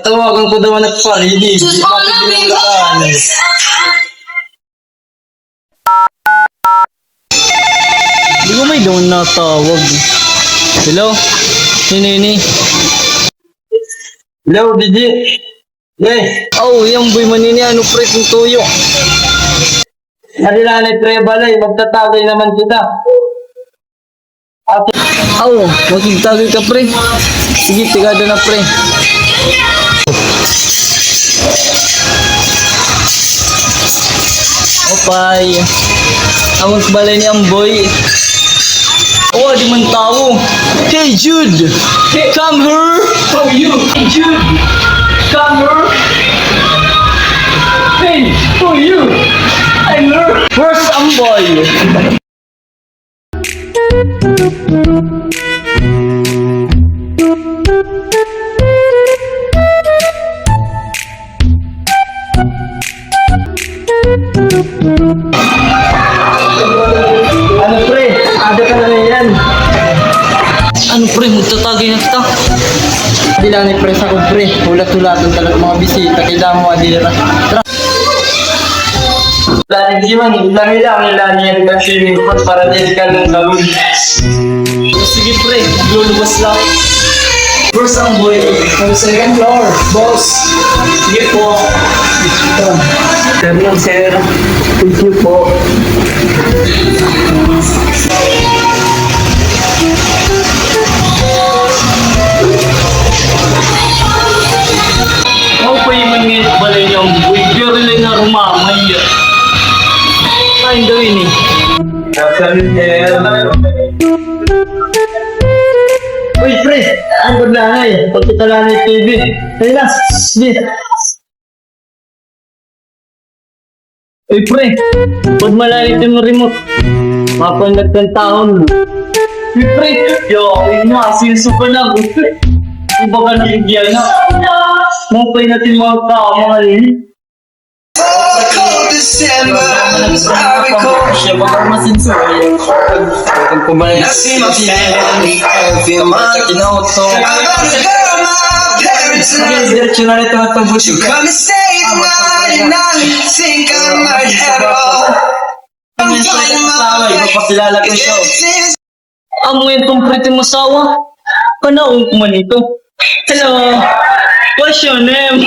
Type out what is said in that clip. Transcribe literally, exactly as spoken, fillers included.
Tawagan ko daw an nagparidi. Bakit ginagawa? Di ko may daw natawag. Hello? Nini, nini? Hello, Didi. Hey. Aw, yan boy, manini, ano, pre, kung tuyo. Narilanay, pre, balay, magtatagay naman kita. Aw, makigtagay ka, pre. Sige, tigada na, pre. Opay. Amo sa balay ni Amboy. Oh, di man tawo. Hey, Jude! Come here! Who you? Hey, Jude! Come here! Hey, who you? I'm here! Where's Amboy? Ano, pre? Ada ka na ngayon? Ano, pre? Magtatagay na kita. Di la ni, pre, sa ko, pre. Hulat-hulatan talaga mga bisita. Kay damo, adira. Tara. Lagi di man, lami lang, lami yan kasi para di ka nang gawin. Sige, pre, lulubos lang. First ang boy, on the second floor, boss. Sige po. Sir lang, sir. Thank you po. Mao pa man ngay-an balay niya, uy, pero la na rumamay. Kain daw ini. Uy, pre, ang ganda nga eh. Pagkita lang ng T V. Ayun na, sige. Uy, pre, pagmalalit yung remote. Mapangat ng taon. Uy, pre, yo, yun na, sinso ka na, pre. Iba ka na yung giyan na. Mapay natin mga tao, mga lihi. Siya, baka masinso. Pag kumalik. Diretso na rin ito, ito, buti. Amo yan, kumpre, it imo asawa. Panaon ko man ito. Hello. What's your name?